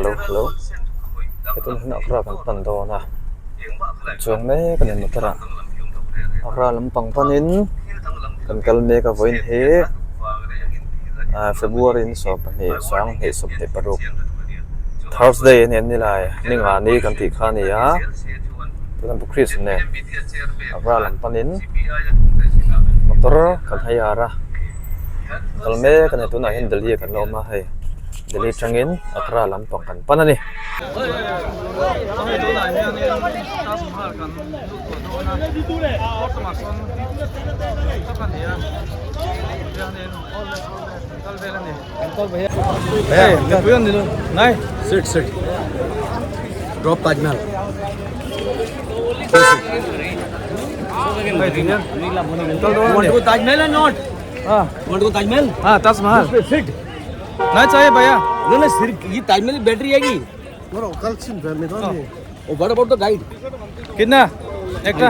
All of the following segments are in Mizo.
Hello hello hetah hian Agra kan pan dawn a chuang mek a ni motor ah Agra lampang panin kan kal mek a vawiin hi ah February ni 12 2026 Thursday a ni an ni lai ni nga ni kan tih kha a ni a tunah Bukhris nen Agra lam panin motor kan hire a kal mek a ni tunah hian Delhi ah kan la awm a hei Delhi atangin Agra lampang kan pan a ni. Sit sit drop Taj Mahal Want to go Taj Mahal or not? Want to go Taj Mahal? हाँ Taj Mahal Sit. नहीं चाहिए भैया No, no, सिर्फ ये Taj Mahal battery आएगी. Oh, what about the guide? कितना ekta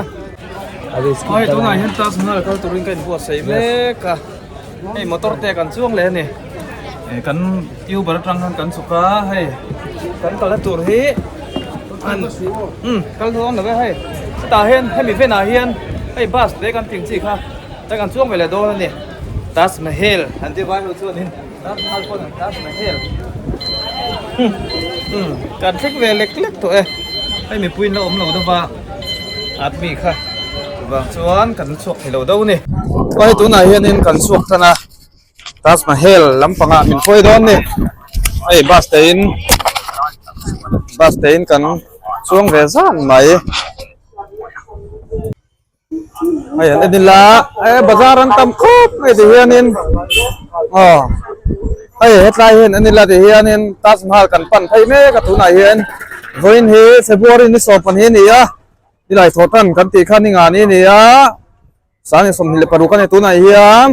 अरे इसकी hei tunah hian Taj Mahal kal turin ka inbuatsaih mek a hei motor te kan chuang leh a ni eh kan uber atang khan kan chhuk a hei kan kalna tur hi an um kal dawn lo e hei hetah hian hemi venah hian hei bus te kan tih ang chi kha ta kan chuang ve leh dawn a ni Taj Mahal an ti vai ho chuanin Taj Mahal pawn an Taj Mahal um kan thleng ve lek lek tawh e hei mipui in la awm lo deuh va admi kha chuvang chuan kan chhuak thei lo deuh a ni hei tunah hianin kan chhuak tan a Taj Mahal lampangah min hruai dawn a ni hei bus te in bus te in kan chuang ve zan mai. Hei an en ila eh bazar an tam khawp mai ti hianin aw hei hetlai hian en ila ti hianin Taj Mahal kan pan phei mek a tunah hian vawiin hi February ni 12 a ni a nilai thawh tan kan tih kha ni nga ni a ni a sang 26 a ni tunah hian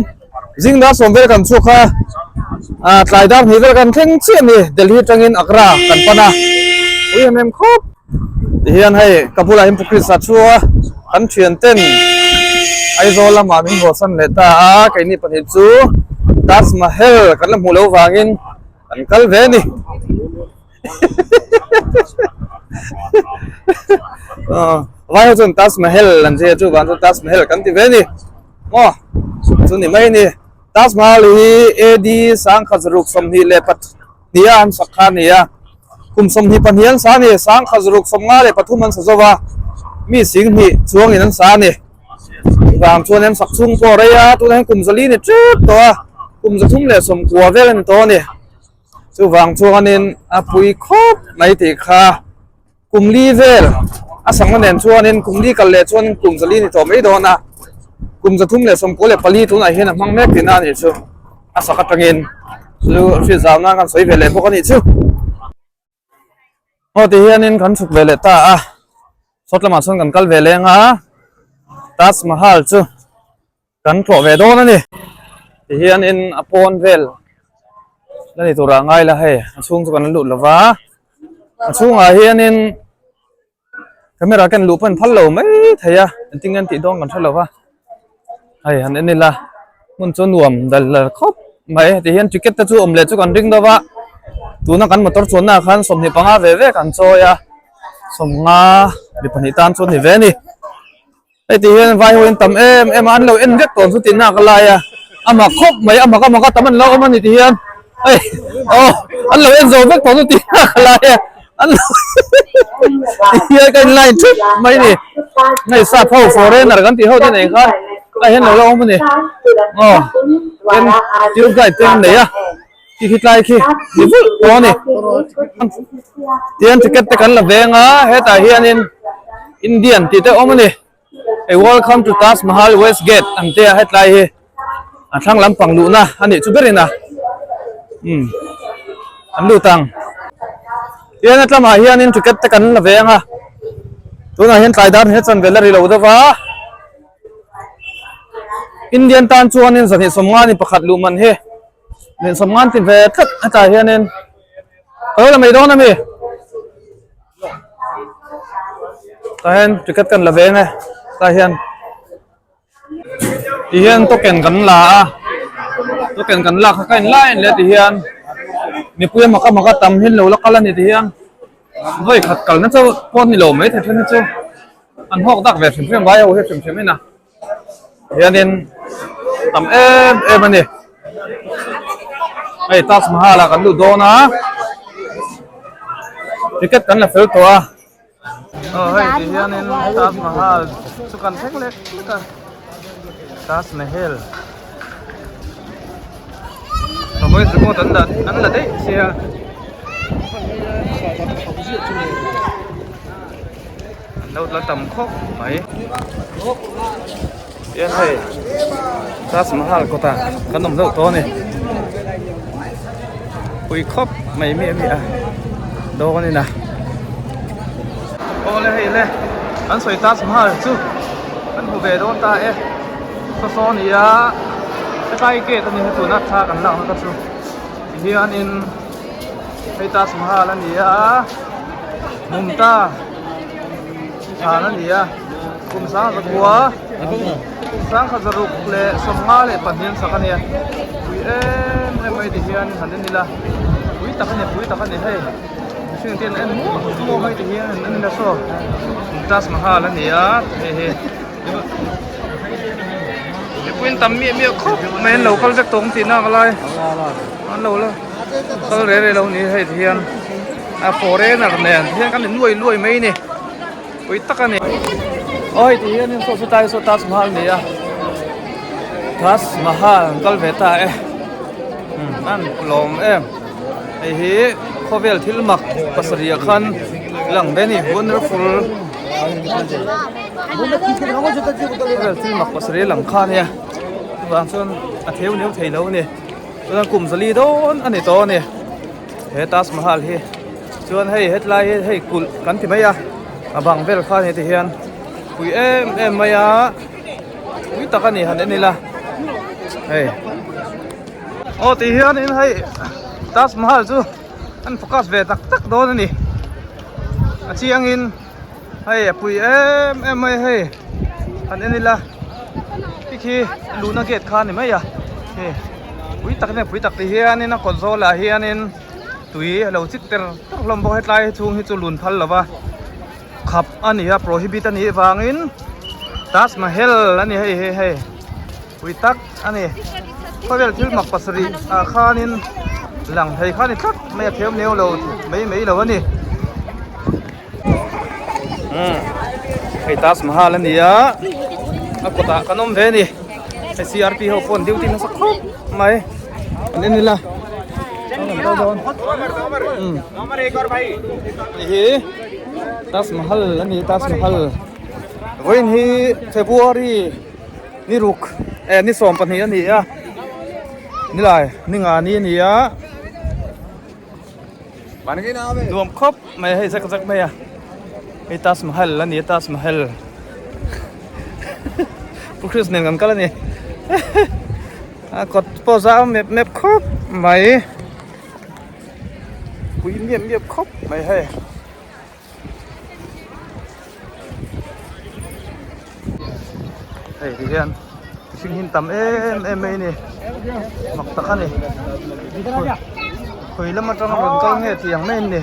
zing dar sawm vel kan chhuak a ah tlai dar hnih vel kan thleng chiah a ni Delhi atangin Agra kan pan a ui em em khawp. Tihian hei ka bulah hian Pu Krista chu a kan thian ten Aizawl lamah min haw san leh ta a keini pahnih chu Taj Mahal kan la hmuh loh vangin kan kal ve a ni vai ho chuan Taj Mahal an zia chu vang chuan Taj Mahal kan ti ve a ni maw chu ni mai a ni Taj Mahal hi AD 1924 Nia an sak kha a ni a, kum 22 an sa a ni, 1653 an sa zo va, mi 20 chuangin an sa a ni. Vang chuan an sak chhung pawh a rei a, tunah hian kum 4 ni tep tawh a, kum 390 vel a ni tawh a ni. Chuvang chuanin a pui khawp mai tih kha kum li vel a sakna nen chuanin kum li kal leh chuan kum 4 ni tawh mai dawn a, kum 394 tunah hian a hmang mek tihna a nih chu a sak atangin chu hriat zau nan kan sawi ve leh bawk a nih chu. Aw ti hianin kan chhuk ve leh ta a, sawt lamah chuan kan kal ve leng a, Taj Mahal chu kan tlawh ve dawn a ni. Ti hianin a pawn vel la ni turah a ngai la hei a chhung chu kan la lut lova a chhungah hianin camera ken luh pawn phal lo mai thei a engtin nge an tih dawn kan hre lova hei han en ila hmun chu nuam dal dal khawp mai ti hian ticket te chu awm leh chu kan ring deuh a tuna kan motor chuanna ah khan 25 ve ve kan chawi a 50 mi pahnih tan chuan ni ve a ni. Hei ti hian vai ho in tam em em a an lo en vek tawh chu tih nak a lai a a mak khawp mai a mak a mak a tam an lo awm a ni ti hian hei aw an lo en zo vek tawh chu tih nak a lai a an lo ti hian ka in line thup mai ni hei sap ho foreigner kan tih ho te nei khan a hian lo la awm a ni aw ten tour guide te an nei a khi khi tlai khi ni vulh tawh a ni tihian ticket te kan la veng a hetah hianin Indian tih te awm a ni hei welcome to Taj Mahal west gate ang te a hetlai hi a thlang lampang luhna a nih chu berin a umm an lut ang tihian a tlamah hianin ticket te kan la veng a tunah hian tlai dar hniah chanve la ri lo deuh va. Indian tan chuanin 250 ni pakhat luh man hi 250 ti ve tlat hetah hianin ka lo la mai dawn ami tah hian ticket kan la veng e tah hian ti hian token kan la a token kan lak kha ka in la en leh ti hian. Mipui a mak a mak a tam hi an lo la kal a ni ti hian vawi khat kalna chauh pawh a ni lo mai thei then hi chu an hawk dak ve hrim hrim vai ho hi hrim hrim in a hianin tam em em a ni hei Taj Mahal ah kan lut dawn a ticket kan la fel tawh a aw hei ti hianin Taj Mahal chu kan thleng lek lek a Taj Mahal ka voice record an la an la daih sia. An lo la tam khawp mai. Tian hei Taj Mahal kawtah kan awm deuh tawh a ni. Pui khawp mai miah miah a dawn in a. Awle hei le an sawi Taj Mahal chu kan hmu ve dawn ta e. Saw saw a ni a hetlai gate a ni he tuna thla kan lakna te chu tihianin hei Taj Mahal a ni a Mumta thlan a ni a kum sang zakua sangkhat zaruk leh 52 an sak a nia pui em em mai ti hian han en ila pui tak a ni pui tak a ni hei mihring te an en muah muah mai ti hian an en ila saw Taj Mahal a ni a hei hi mipui an tam miah miah khawp mai an lo kal vek tawh ang tih nak lai an lo la kal rei rei lo ni hei ti hian a foreigner nen ti hian kan in luai luai mai ni pui tak a ni aw hei ti hian in saw saw saw Taj Mahal a ni a Taj Mahal an kal ve ta e an lawm em hei hi khawvel thil mak pasarih ah khan lang ve a ni wonderful khawvel thil mak pasarih lang kha a nia chuvang chuan a theu neu thei lo a ni. Chuan kum zali dawn a ni tawh a ni he Taj Mahal hi chuan hei hetlai hi hei kulh kan ti mai a a bang vel kha heti hian pui em em mai a pui tak a ni han en ila hei aw ti hianin hei Taj Mahal chu an focus ve tak tak dawn a ni a chiangin hei a pui em em mai hei han en ila khi luhna gate kha a ni mai a hei pui tak nen pui tak te hianin a kawt zawlah hianin tui a lo chik ter ter hlawm bawk a hetlai chhung hi chu lun phal lova khap a ni a prohibit a nih vangin Taj Mahal a ni hei hei hei pui tak a ni khawvel thil mak pasarih ah khanin lang thei kha a ni tlat mai a theu neu lo mai mai lo a ni. Hei Taj Mahal a ni a a kawtah kan awm ve a ni hei CRP ho pawh an duty nasa khawp mai an en ila an kal dawn hei hi Taj Mahal a ni Taj Mahal vawiin hi February ni ruk eh ni 12 a ni a nilai ni nga ni a ni a. Nuam khawp mai hei zak zak mai a hei Taj Mahal a ni a Taj Mahal Pu Chris nen kan kal a ni a kawt pawh zau mep mep khawp mai pui miap miap khawp mai hei. Hei ti hian mihring hi an tam em em mai a ni mak tak a ni khawi lam atanga rawn kal nge tih ang mai an ni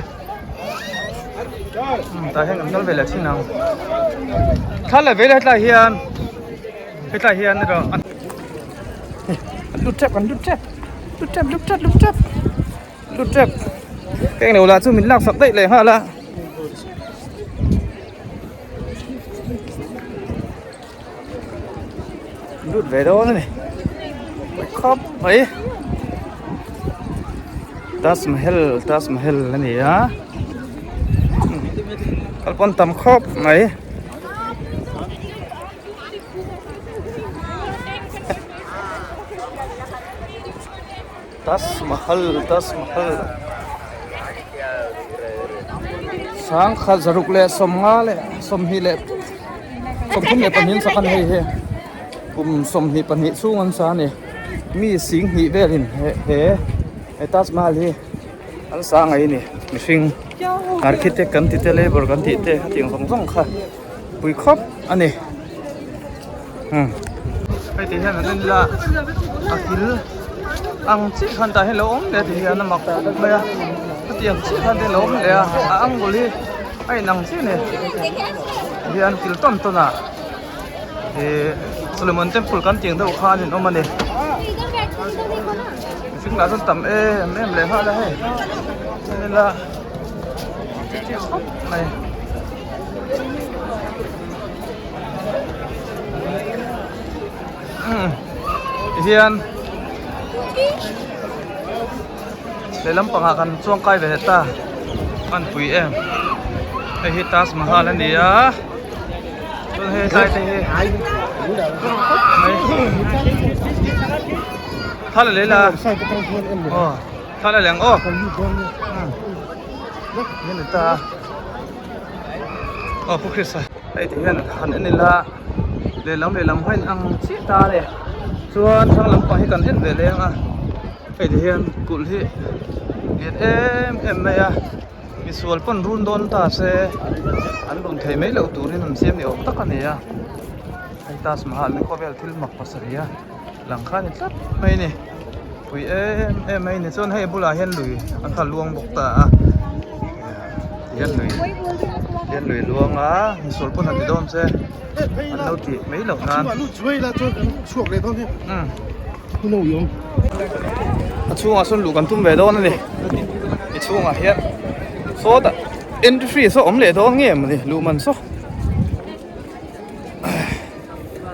tah hian kan kal ve leh thin ang thla leh vei leh hetlai hian hetlai hian erawh an lut tep an lut tep lut tep lut tep lut tep. Lut tep ka englo lah chu min lak sak daih leh nghal a lut ve dawn a ni pawi khawp mai Taj Mahal Taj Mahal a ni a kal pawn tam khawp mai. Taj Mahal Taj Mahal sangkhat zaruk leh sawmnga leh sawmhnih leh 32 an sak a ni hei hi kum 22 chhung an sa a ni mi singhnih velin he he he Taj Mahal hi an sa ngei a ni mihring architect kan tih te labour kan tih te hetiang zawng zawng kha pui khawp a ni umm hei ti hian an en ila a kil. ang chiah khan tah hian lo awm leh a ti hian a mak khawp mai a hetiang chiah khan te lo awm leh a a angle hi a inang chiah a ni tihian kil tawn tawn ah ihh Solomon temple kan tih ang deuh khan in awm a ni mihring lah chuan tam em em leh nghal a hei ila khawp mai. Tihian lehlam pangah kan chuang kai ve leh ta an pui em hei hi Taj Mahal a ni a chuan hei tlai te hi khawp mai thla la leh la aw thla la leh ang aw ni ni ta aw pu Krista hei ti hian han en ila lehlam lehlam hain ang chiah ta a ni chuan thlang lampang hi kan en ve leng a hei ti hian kulh hi lian em em mai a misual pawn run dawn ta se an run thei mai loh turin an siam ni awm tak a ni a hei Taj Mahal hi khawvel thil mak pasarih a lang kha a ni tlat mai a ni pui em em mai a ni chuan hei bulah hian lui a kha luang bawk ta a hian lui hian lui luang a misual pawn han ti dawn se an lo tih mai loh nan a chhungah sawn luh kan tum ve dawn a ni i chhungah hian sawtah entry fee saw awm leh dawn nge mawni luh man saw.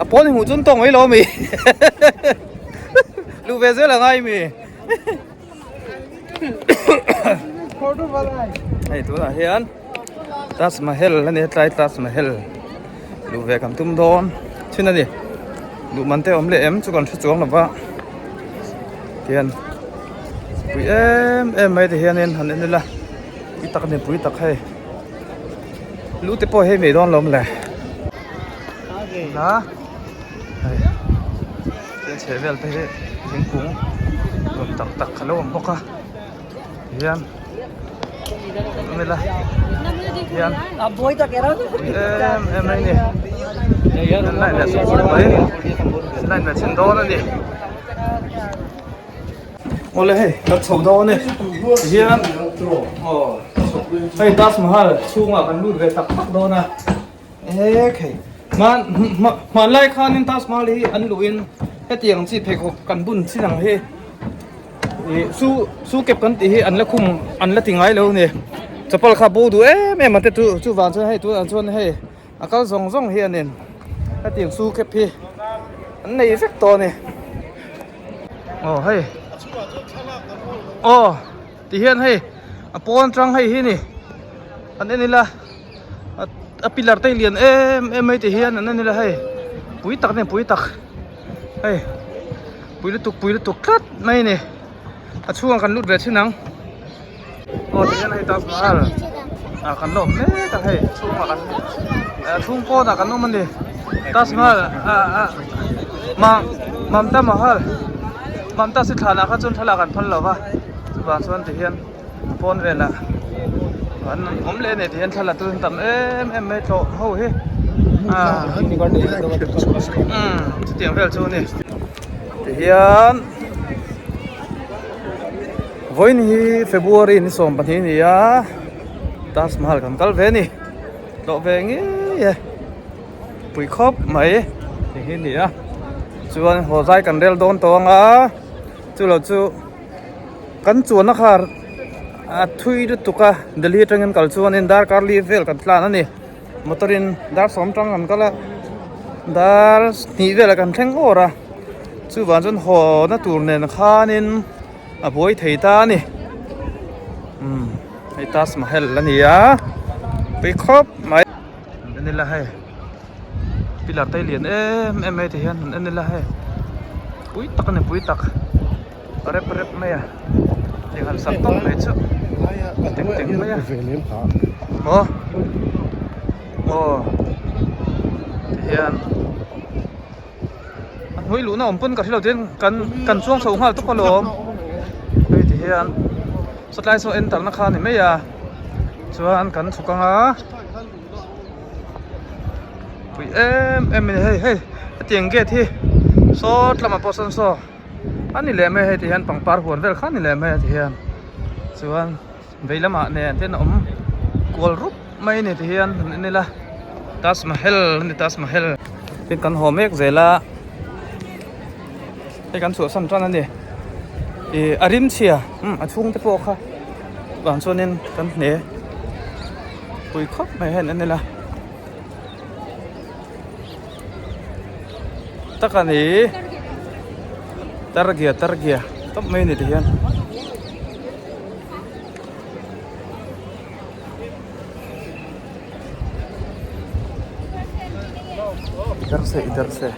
A pawn hi hmuh chuan tawng mai lo ami luh ve zel angai mi hei tunah hian Taj Mahal a ni tlai Taj Mahal luh ve kan tum dawn thin a ni luh man te awm leh em chu kan hre chuang lo va tihian pui em em mai ti hianin han en ila pui tak a ni pui tak hei. Lu te pawh hei mai dawn lawm le a hei thil chheh vel te hi thingkung nuam tak tak a lo awm bawk a tihian awm ila hian em em mai a ni an line leh chhin mai line leh chhin dawn a ni. Awle hei kan chho dawn e tihian aw hei Taj Mahal chhungah kan lut ve tak tak dawn a ek hei hman hmanlai khanin Taj Mahal hi an luhin hetiang chi pheikhawk kan bun chin ang hi ih su su kep kan tih hi an la khum an la ti ngai lo a ni chapal kha bo duh em em ang te chu chuvang chuan hei tunah chuan hei a kal zawng zawng hianin hetiang su kep hi an nei vek tawh a ni. Aw hei aw ti hian hei a pawn atang hei hi ni an en ila a pillar te hi lian em em mai ti hian an en ila hei pui tak a ni pui tak hei pui lutuk pui lutuk tlat mai a ni a chhungah kan lut ve thin ang aw ti hian hei Taj Mahal ah kan la awm mek a hei chhungah kan a chhung pawnah kan awm a ni Taj Mahal ah ah Mamta Mahal Mamta si thlanah kha chuan thlalak an phal lo va chuvang chuan ti hian a pawn velah an awm leh a ni ti hian thlalak tu an tam em em mai tlawh ho hi ah chutiang vel chu a ni ti hian. Vawiin hi February ni 12 a ni a, Taj Mahal kan kal ve a ni, tlawh ve ngei e, pui khawp mai tih hi a ni a, chuan haw zai kan rel dawn tawh ang a, chu lo chu kan chuanna kha a thui lutuk a, Delhi atangin kal chuanin darkar li vel kan tlan a ni, motor in dar sawm tang kan kal a, dar hnih velah kan thleng awr a, chuvang chuan haw na tur nen khanin. A buai thei ta a ni umm hei Taj Mahal a ni a pui khawp mai an en ila hei pillar te lian em em mai ti hian an en ila hei pui tak a ni pui tak rep rep mai a hei han sak tawp mai chu teng teng mai a aw aw ti hian. A hnuai luhna awm pawn ka hrelo tin kan kan chuang chho nghal tawp alawm hei ti hian sawtlai saw enter na kha a ni mai a chuan kan chhuk ang a pui em em a ni hei hei hetiang gate hi sawt lamah pawh sawn saw. A ni leh mai a hei ti hian pangpar huan vel kha a ni leh mai a ti hian chuan vei lamah nen ten a awm kual rup mai a ni ti hian han en ila Taj Mahal a ni Taj Mahal tin kan haw mek zel a hei kan chhuahsan tan a ni ih a rim chhia umm a chhung te pawh kha vang chuanin kan hne pui khawp mai hian en ila. Tak a ni targia targia tawp mai a ni tihian. Idhar se idhar se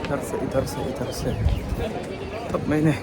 idhar se idhar se idhar se tawp mai a ni.